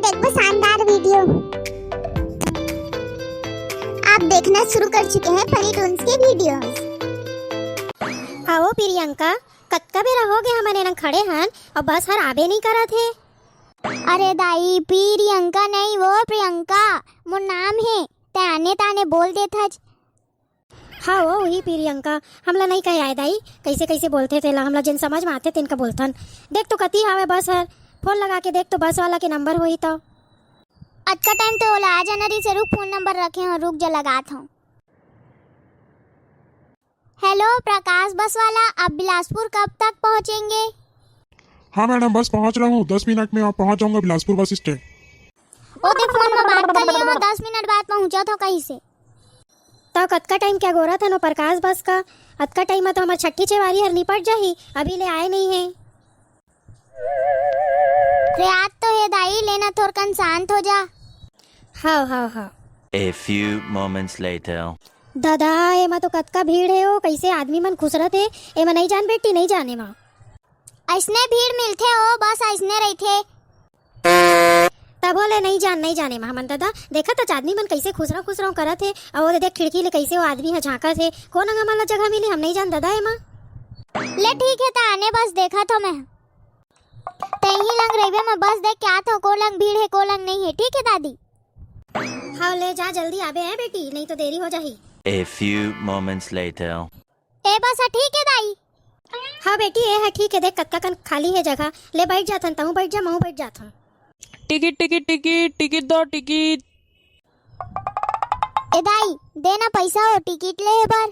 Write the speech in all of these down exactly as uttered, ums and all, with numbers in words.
एक वो शानदार वीडियो। आप देखना शुरू कर चुके हैं फनी टून्स के वीडियोज़। आओ प्रियंका, कतका बेरा हो गया हमन एनंग खड़े हन अउ बस हर आबे नइ करत हे। अरे दाई, प्रियंका नहीं, वो प्रियंका मोर नाम हे, तैं आने ताने बोल देथच। हाँ वो, वही प्रियंका, हमला नइ कहे आय दाई, कइसे कइसे बोलथे तेला, हमला जेन समझ में आथे तेन का बोलथन। देख तो कति हावय बस हर, फोन लगा के देख तो बस वाला के नंबर होही तो। अतका टाइम तो ओला आ जाना रहिस हे, रुक फोन नंबर रखे हंव, रुक जा लगात हंव। हेलो प्रकाश बस वाला, आप बिलासपुर कब तक पहुंचेंगे? हाँ मैडम, बस पहुंच रहा हूँ, दस मिनट में आप पहुंच जाऊंगा बिलासपुर बस स्टैंड। ओ ते फोन में बात कर लियो, दस मिनट बाद पहुंचत हंव कहिसे। त कतका टाइम के अगोरत हन ओ प्रकाश बस का? अतका टाइम में तो हमर छट्ठी छेवारी हर निपट जाही, अभी ले आए नइ हे। रे आज तो हे दाई, लेना थोरकन शांत हो जा। हाव हाव हाव। A few moments later. दादा, एमा तो कतका भीड़ हे ओ, कइसे आदमी मन खुसरत हे, एमा नइ जान बेटी, नइ जान एमा। अइसने भीड़ मिलथे ओ, बस अइसने रहिथे। तभो ले नइ जान, नइ जान एमा हमन दादा, देखत हच आदमी मन कइसे खुसरव खुसरव करत हे, अउ ओदे देख खिड़की ले कइसे ओ आदमी ह झांकत हे, कोन अंग हमन ला जगह मिली, हम नइ जान दादा एमा। ले ठीक हे, त आने बस देखत हंव मैं। तैं इही लंग रहिबे, मैं बस देख के आत हंव, कोन लंग भीड़ हे, कोन लंग नइ हे, ठीक हे दादी? हाव ले जा, जल्दी आबे हे बेटी, नइ तो देरी हो जाही। A few moments later. ए बस ह ठीक हे दाई। हाँ बेटी, ए ह ठीक हे, देख कतका कन खाली हे जगह, ले बइठ जाथन, तहूँ बइठ जा, महूँ बइठ जाथन। टिकट, टिकट, टिकट, टिकट दो, टिकट। ए दाई, दे ना पइसा ओ टिकट लेहे बर।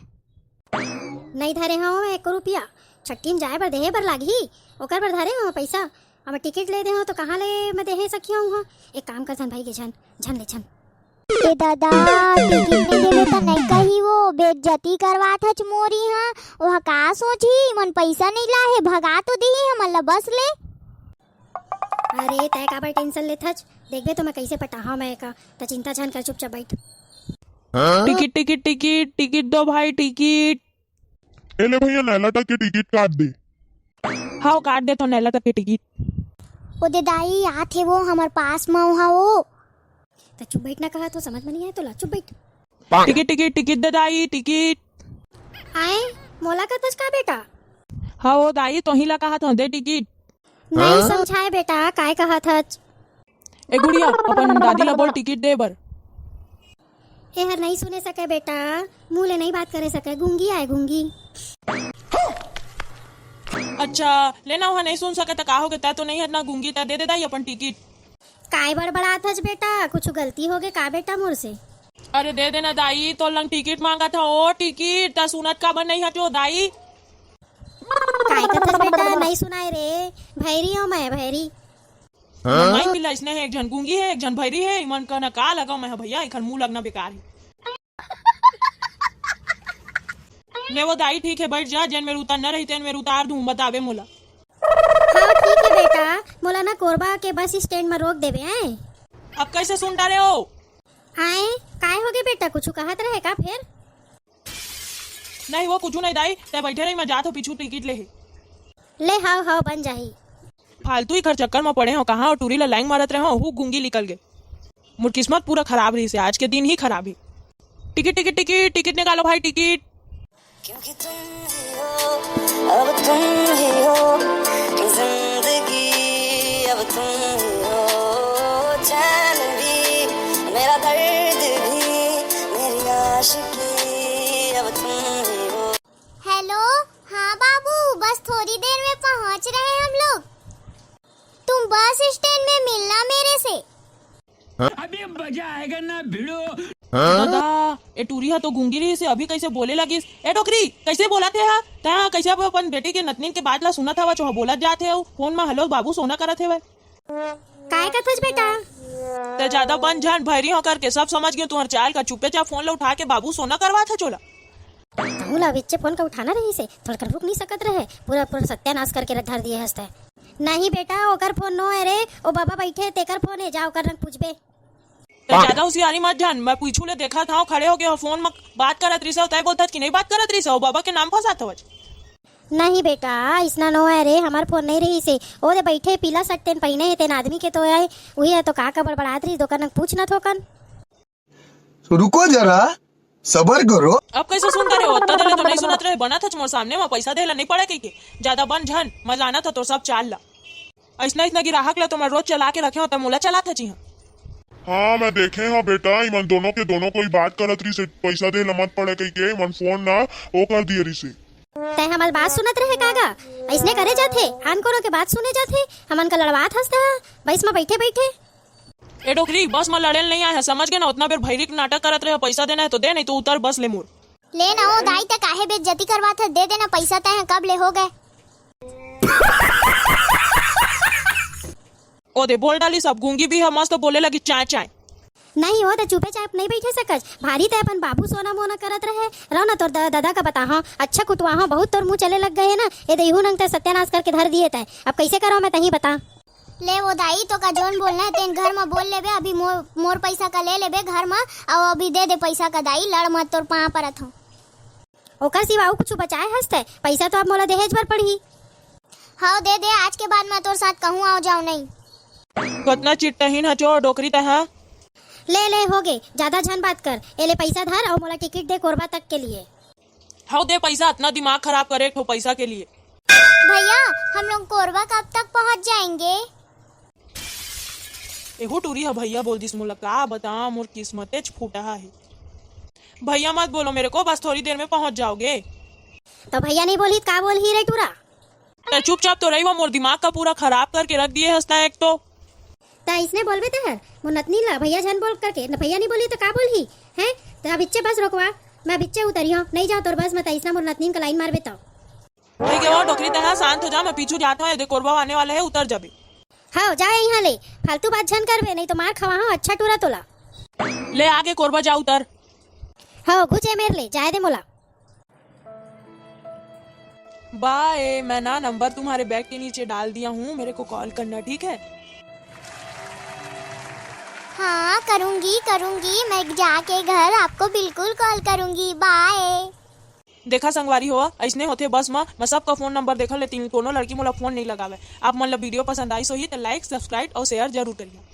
नइ धरे हंव मैं एको रुपया, छट्ठी में जाए बर देहे बर लागही, ओकर बर धरे हंव पइसा। अब टिकट ले दे हंव तो कहाँ ले मैं देहे सकिहंव हंव? एक काम करथन भाई के झन, झन ले झन। ए दादा, टिकट नइ देबे त नइ कही वो, बेइज्जती करवात हच मोर इहाँ। ओहा का सोचही, मन पइसा नइ लाहे, भगा तो दिही हमन ला बस ले। अरे, तैं काबर टेंशन लेथच? देखबे तो मैं कइसे पटाहंव मैं एका, त चिंता झन कर, चुपचाप बइठ। टिकट, टिकट, टिकट, टिकट दो भाई, टिकट। ए ले भैया, नैला तक के टिकट काट दे। हव, काट देथंव नैला तक के टिकट। ओ दे दाई, आत हे वो हमर पास म, ओहा वो। त चुप बइठ ना कहत हंव, समझ म नइ आय तोला, चुप बइठ। टिकट, टिकट, टिकट दे दाई, टिकट। आय, मोला कथस का बेटा? हव दाई, तोही ला कहत हंव, दे टिकट। नइ समझाय बेटा, काय कहत हच? ए गुड़िया, अपन दादी ला बोल टिकट दे बर। एहर नइ सुने सकय बेटा, मुंह ले नइ बात करे सकय, गूंगी आय गूंगी। अच्छा, ले ना, ओहा नइ सुन सकय त का होगे, तैं तो नइ हस ना गूंगी, तैं दे दे दाई अपन टिकट। काय बड़बड़ात हच बेटा, कुछु गलती होगे का बेटा मोर से? अरे दे दे ना दाई, तोर लंग टिकट मांगत हंव, ओ टिकट, तैं सुनत काबर नइ हस ओ दाई? काय कथस बेटा, नइ सुनाय रे, भैरी हंव मैं, भैरी। हाँ? माई पिला अइसने हे, एक झन गूंगी हे, एक झन भैरी हे, इमन करा ना का लगांव मैं ह भैया, एखर मुंह लगना बेकार हे। ले वो दाई, ठीक हे, बइठ जा, जेन मेर उतरना रही, तेन मेर उतार दूं, बताबे मोला। हाँ, ठीक हे बेटा, मोला ना कोरबा के बस स्टैंड म रोक देबे, हैं? अब कइसे सुन डारे ओ? आय, काय होगे बेटा, कुछु कहत रहे का फेर? नहीं वो कुछु नहीं दाई, तैं बइठे रही, मैं जात हंव पीछू टिकट लेहे। ले हव, हव, बन जाही। फालतू एखर चक्कर म पड़े हंव, कहां ओ टूरी ला लाइन मारत रहे हंव, ओहू गूंगी निकल गे। मोर किस्मत पूरा खराब रहिसे, आज के दिन ही खराब हे। टिकट, टिकट, टिकट, टिकट निकालो भाई, टिकट। क्योंकि तुम ही हो, अब तुम ही हो, जिंदगी अब तुम ही हो, चैन भी, मेरा दर्द भी, मेरी आशिकी अब तुम ही हो। हेलो, हाँ बाबू, बस थोड़ी देर में पहुंच रहे हम लोग। तुम बस स्टैंड में मिलना मेरे से। अभी मजा आएगा ना भिड़ो। दादा, ए टूरी ह तो गूंगी रहिसे, अभी कइसे बोले लगिस? ए डोकरी, कइसे बोलत हे ह? तैं ह कइसे अब अपन बेटी के नतनीन के बात ला सुनत हवच, ओह बोलत जात हे अउ फोन म हेलो बाबू सोना करत हवय। काय कथस बेटा? तैं जादा बन झन, भैरी हंव करके सब समझ गेंव तुंहर चाल का। चुपे चाप फोन ला उठा के बाबू सोना करवात हच ओला। तहूं ला बिच्चे फोन का उठाना रहिसे, थोड़कन रुक नइ सकत रहे, पूरा पूरा सत्यानाश करके धर दिए हस तैं। नहीं बेटा, ओकर फोन नो हे रे, ओ बाबा बइठे तेकर फोन हे, जा ओकर लंग पूछबे। तैं जादा हुसियारी मत झन, मैं पीछू ले देखत हंव, खड़े होके ओ फोन म बात करत रहिसे, तैं बोलथस कि नइ बात करत रहिसे, ओ बाबा के नाम फंसात हवच। नहीं बेटा, अइसना नो आय रे, हमर फोन नहीं रहिस हे। ओ दे बइठे, पीला शर्ट तेन पहिने हे, तेन आदमी के तो आय, उही ह तो का का बड़बड़ात रहिस, दोकन पूछ न थोकन। रुको जरा, सबर करो। अब कइसे सुनत रहे हो? अतना देर ले तो नहीं सुनत रहे, बनत हच मोर सामने म पइसा दे ला नहीं पड़े कहिके। जादा बन झन, मैं जानत हंव तोर सब चाल ला। अइसना अइसना गिराहक ला तो मैं रोज चला के रखे हंव, त मोला चलात हच इहां। हाँ, मैं देखे हंव बेटा, इमन दोनों के दोनों कोई बात करत रहिस हे, पइसा दे ला मत पड़े कहिके, इमन फोन ना ओ कर दिए रहिस हे। तैं हमर बात सुनत रहे का गा? अइसने करे जाथे, आन कोनो के बात सुने जाथे, हमन का लड़वात हस तैं ह, बस म बइठे बइठे। ए डोकरी, बस म लड़े ल नहीं आय हंव, समझ गे ना? ओतना बेर भैरी के नाटक करत रहे, पइसा देना हे तो दे, नहीं तो उतर बस ले मोर। ले ना ओ दाई, तैं काहे बेइज्जती करवात हस, दे दे ना पइसा, तैं ह कब ले हो गे। ओ दे, बोल डालिस अब, गूंगी भी ह, मस्त बोले लगिस चाय चाय। नहीं ओ दे, चुपे चाप नहीं बइठे सकस, भारी तैं अपन बाबू सोना मोना करत रहे। रहो ना, तोर द-, ददा का बताहंव, अच्छा कुटवाहंव, बहुत तोर मुंह चले लग गे हे ना। ए दे, इहू नंग तैं सत्यानास करके धर दिए तैं, अब कइसे करंव मैं, तहीं बता। ले ओ दाई, तोका जोन बोलना हे तेन घर म बोल लेबे, अभी मोर, मोर पइसा का ले लेबे घर म, अउ अभी दे दे पइसा का दाई, लड़ मत, तोर पांव परत हंव। ओकर सिवा अउ कुछु बचाए हस तैं? पइसा तो अब मोला देहेज बर पड़ही। हव, दे दे, आज के बाद मैं तोर साथ कहूं आंव जांव नहीं। कतना चिट्टहीन हच ओ डोकरी तैं ह। ले ले, हो गे, जादा झन बात कर। ए ले पइसा धर अउ मोला टिकट दे कोरबा तक के लिए। हव दे पइसा, अतना दिमाग खराब करे एक ठो पइसा के लिए। भैया, हम लोग कोरबा कब तक पहुंच जाएंगे? एहू टूरी ह भैया बोल दिस मोला, का बतांव, मोर किस्मतेच फूटहा हे। भैया मत बोलो मेरे को, बस थोड़ी देर में पहुंच जाओगे। त भैया नहीं बोलही त का बोलही रे टूरा? तैं चुपचाप तो रही, वो मोर दिमाग का पूरा खराब करके रख दिए हस तैं एक तो। तैं अइसने बोलबे तैं हर मोर नतनीन ला भैया झन बोल करके, न भैया नहीं बोलही त का बोलही? हैं? तैं अभिच्चे बस रोकवा, मैं अभिच्चे उतरिहंव, नहीं जांव तोर बस म, तैं अइसना मोर नतनीन का लाइन मारबे त। ठीक हे वो डोकरी, तैं ह शांत हो जा, मैं पीछू जात हंव, ए दे कोरबा आने वाला हे, उतर जाबे। हव, जा इहां ले, फालतू बात झन करबे, नहीं तो मार खवाहंव अच्छा टूरा तोला। ले आगे कोरबा जा, उतर। हव, घुच ए मेर ले, जाए दे मोला। बाय, मैं ना नंबर तुम्हारे बैग के नीचे डाल दिया हूँ, मेरे को कॉल करना, ठीक है? हाँ, करूँगी, करूँगी, मैं जाके घर आपको बिल्कुल कॉल करूँगी। बाय। देखा संगवारी हो, अइसने होथे बस म, मैं सबका फोन नंबर देखल लेती हूँ, कोनो लड़की मोला फोन नहीं लगावे। आप मन ला वीडियो पसंद आइस होही त like, subscribe अउ share जरूर करिहा।